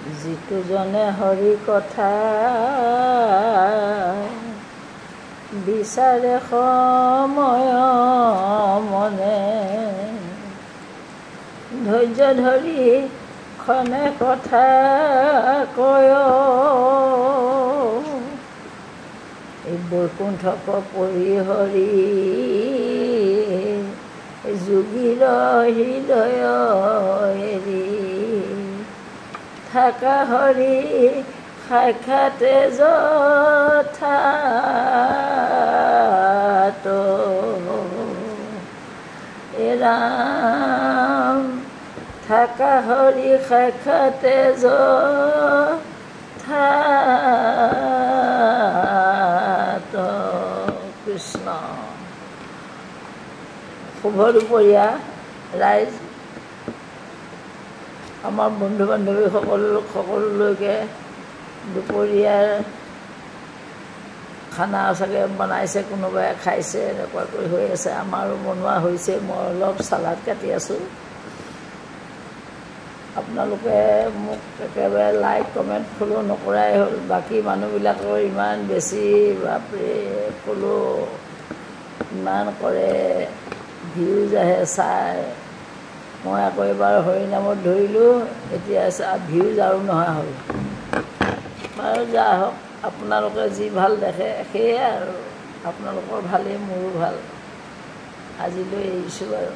যিটো জনে হৰি কথা বিচাৰে সময় মনে, ধৈৰ্য ধৰি খনে কথা কয়, এই বৈকুণ্ঠক পৰিহৰি যোগীৰ হৃদয় এৰি থাকা হৰি সাক্ষাতে যথাত। এ ৰাম, থাকা হৰি সাক্ষাতে যথাত। কৃষ্ণ। শুভ দুপৰীয়া ৰাইজ, আমাৰ বন্ধু বান্ধৱী সকলোলৈকে। দুপৰীয়াৰ খানা চাগে বনাইছে কোনোবাই, খাইছে, এনেকুৱাকৈ হৈ আছে। আমাৰো বনোৱা হৈছে, মই অলপ চালাড কাটি আছোঁ। আপোনালোকে মোক একেবাৰে লাইক, কমেণ্ট, ফ'ল' নকৰাই হ'ল। বাকী মানুহবিলাকৰ ইমান বেছি, বাপৰে, ফ'ল' ইমান কৰে, ভিউজ আহে চাই। মই আকৌ এইবাৰ হৰিনামত ধৰিলোঁ, এতিয়া ভিউজ আৰু নহা হ'ল। বাৰু যা হওক, আপোনালোকে যি ভাল দেখে সেয়াই আৰু, আপোনালোকৰ ভালেই মোৰো ভাল। আজিলৈ এৰিছোঁ বাৰু।